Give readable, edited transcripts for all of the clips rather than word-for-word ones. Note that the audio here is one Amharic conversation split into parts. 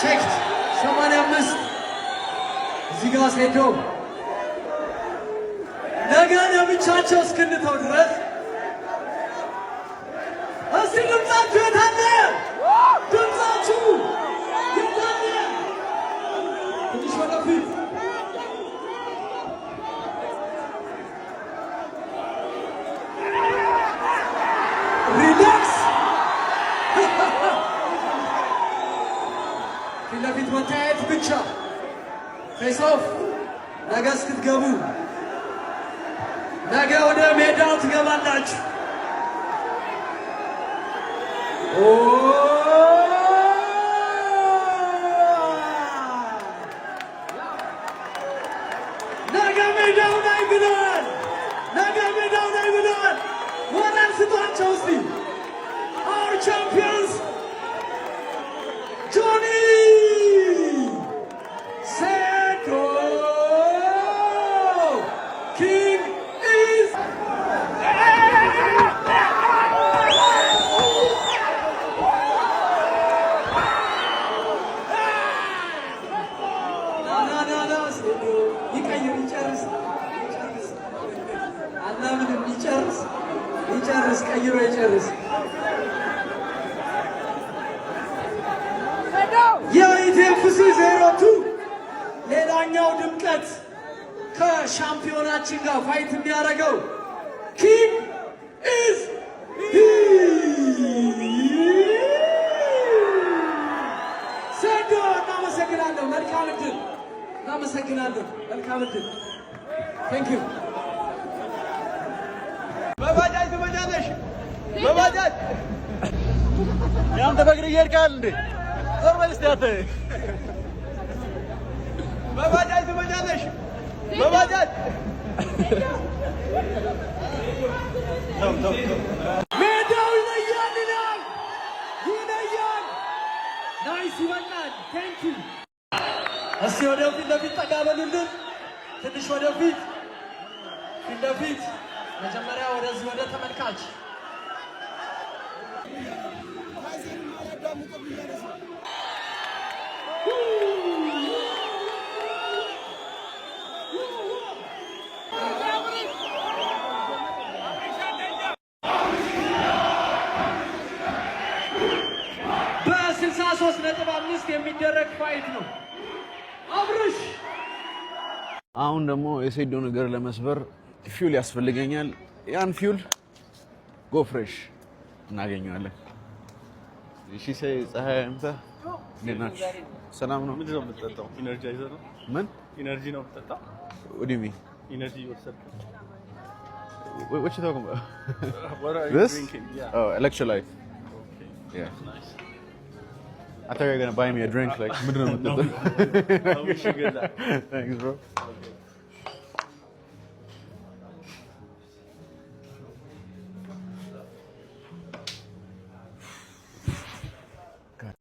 Checked 85። እዚህ ጋር ሴዶ ነገ ለብቻቸው እስክንተው ድረስ እስቲ ድምፃችሁ የታለ? ድምፃችሁ የታለ? ትንሽ ወደፊት። Relax። ፊት ለፊት መታየት ብቻ፣ face off። ነገ እስክትገቡ፣ ነገ ወደ ሜዳው ትገባላችሁ። ኦ፣ ነገ ሜዳው ላይ ብለዋል። ነገ ሜዳው ላይ ብለዋል። ሞራል ስጧቸው እስቲ። Our champions ጆኒ፣ ሴዶ፣ King is ና ና ና ና፣ ሴዶ ይቀይር፣ ይጨርስ፣ ይጨርስ። አናምንም። ይጨርስ፣ ይጨርስ፣ ቀይሮ ይጨርስ። የ ETFC 02 ሌላኛው ድምቀት ከሻምፒዮናችን ጋር fight የሚያደርገው King is here፣ ሴዶ። እናመሰግናለን። መልካም እድል። እናመሰግናለን። መልካም እድል። Thank you። በባጃጅ ትመጫለሽ? በባጃጅ። ያንተ በእግር እየሄድክ አይደል እንዴ? ዞር በል እስቲ አንተ። በባጃጅ ትመጫለሽ? በባጃጅ። ሜዳው ይለያል ይላል፣ ይለያል። Nice፣ ይበቃል። Thank you። እስቲ ወደፊት ለፊት ጠጋ በሉልን። ትንሽ ወደፊት፣ ፊት ለፊት፣ መጀመሪያ ወደዚህ ወደ ተመልካች። በ63.5 የሚደረግ fight ነው። አብርሽ። አሁን ደግሞ የሴዶ ነገር ለመስበር fuel ያስፈልገኛል። ያን fuel Go Fresh እናገኘዋለን። እሺ፣ ፀሐይ አምታ፣ እንዴት ናችሁ? ሰላም ነው? ምንድን ነው የምትጠጣው? Energizer ነው? ምን? Energy ነው የምትጠጣው? What do you mean? Energy እየወሰድክ ነው። What you talking about? What are you This? drinking? Yeah. Oh, electrolyte. Okay. Yeah. Nice. I thought you were gonna buy me a drink. Like, ምንድን ነው No. የምትጠጣው? I wish you good luck. Thanks, bro. Okay.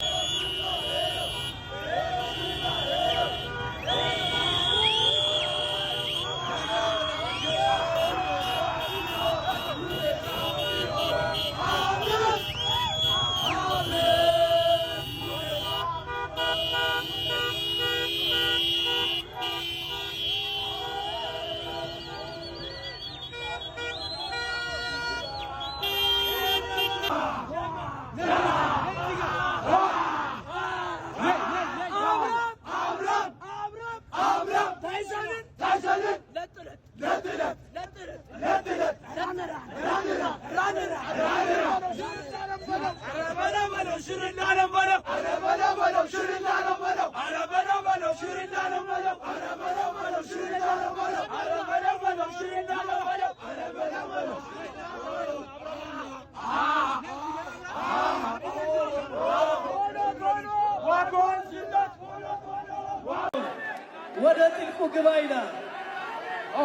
ወደ ጥልቁ ግባ ይላል። ኦ፣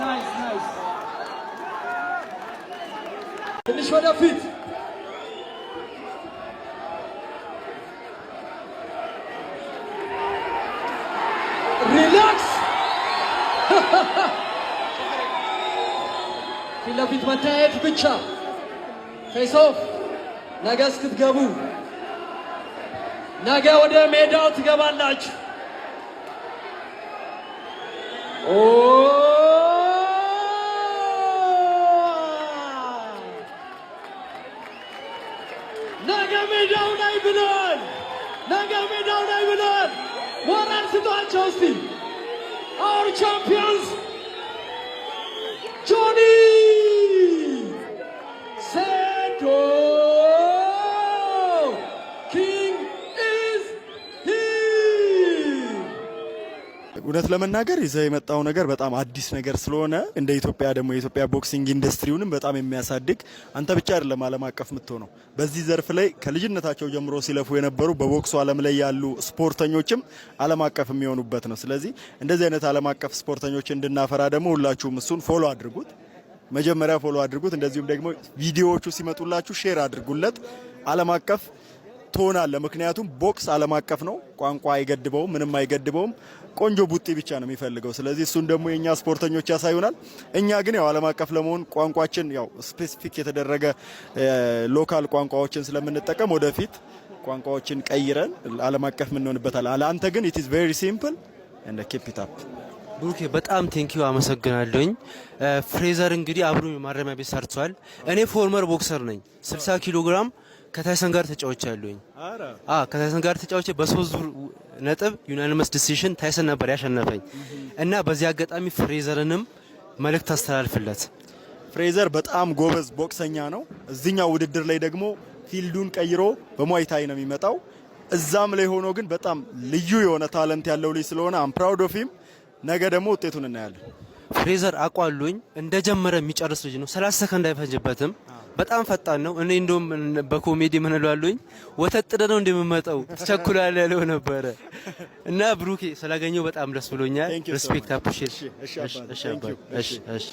nice, nice። ትንሽ ወደፊት። መታየት ብቻ። Face off ነገ እስክትገቡ፣ ነገ ወደ ሜዳው ትገባላችሁ። ኦ፣ ነገ ሜዳው ላይ ብለዋል። ነገ ሜዳው ላይ ብለዋል። ሞራል ስጧቸው እስቲ። Our champions ጆኒ ሴዶ King is here። እውነት ለመናገር ይዘህ የመጣው ነገር በጣም አዲስ ነገር ስለሆነ፣ እንደ ኢትዮጵያ ደግሞ የኢትዮጵያ boxing ኢንዱስትሪውንም በጣም የሚያሳድግ፣ አንተ ብቻ አይደለም ዓለም አቀፍ የምትሆነው። በዚህ ዘርፍ ላይ ከልጅነታቸው ጀምሮ ሲለፉ የነበሩ፣ በቦክሱ ዓለም ላይ ያሉ ስፖርተኞችም ዓለም አቀፍ የሚሆኑበት ነው። ስለዚህ እንደዚህ አይነት ዓለም አቀፍ ስፖርተኞች እንድናፈራ ደግሞ ሁላችሁም እሱን follow አድርጉት። መጀመሪያ follow አድርጉት። እንደዚሁም ደግሞ ቪዲዮዎቹ ሲመጡላችሁ share አድርጉለት። ዓለም አቀፍ ትሆናለህ። ምክንያቱም ቦክስ ዓለም አቀፍ ነው። ቋንቋ አይገድበውም፣ ምንም አይገድበውም። ቆንጆ ቡጢ ብቻ ነው የሚፈልገው። ስለዚህ እሱን ደግሞ የእኛ ስፖርተኞች ያሳዩናል። እኛ ግን ያው ዓለም አቀፍ ለመሆን ቋንቋችን ያው specific የተደረገ local ቋንቋዎችን ስለምንጠቀም ወደፊት ቋንቋዎችን ቀይረን ዓለም አቀፍ የምንሆንበታል። አንተ ግን it is very simple and keep it up። ብሩኬ፣ በጣም thank you፣ አመሰግናለሁኝ። ፍሬዘር እንግዲህ አብሮ ማረሚያ ቤት ሰርቷል። እኔ former boxer ነኝ። 60 ኪሎ ግራም ከታይሰን ጋር ተጫውቻለሁኝ። ከታይሰን ጋር ተጫውቼ በ3 ዙር ነጥብ unanimous decision ታይሰን ነበር ያሸነፈኝ እና በዚህ አጋጣሚ ፍሬዘርንም መልእክት አስተላልፍለት። ፍሬዘር በጣም ጎበዝ ቦክሰኛ ነው። እዚኛው ውድድር ላይ ደግሞ field ኡን ቀይሮ በሟይታይ ነው የሚመጣው። እዛም ላይ ሆኖ ግን በጣም ልዩ የሆነ talent ያለው ልጅ ስለሆነ I'm proud of him። ነገ ደግሞ ውጤቱን እናያለን። ፍሬዘር አቋሉኝ እንደጀመረ የሚጨርስ ልጅ ነው። 30 ሰከንድ አይፈጅበትም። በጣም ፈጣን ነው። እኔ እንደውም በኮሜዲ ምን እለዋለሁኝ፣ ወተት ጥደ ነው እንደምመጣው ትቸኩላለህ ያለው ነበረ እና ብሩኬ ስላገኘው በጣም ደስ ብሎኛል። Thank you so Respect, much. Appreciate። እሺ አባት፣ thank you። እሺ።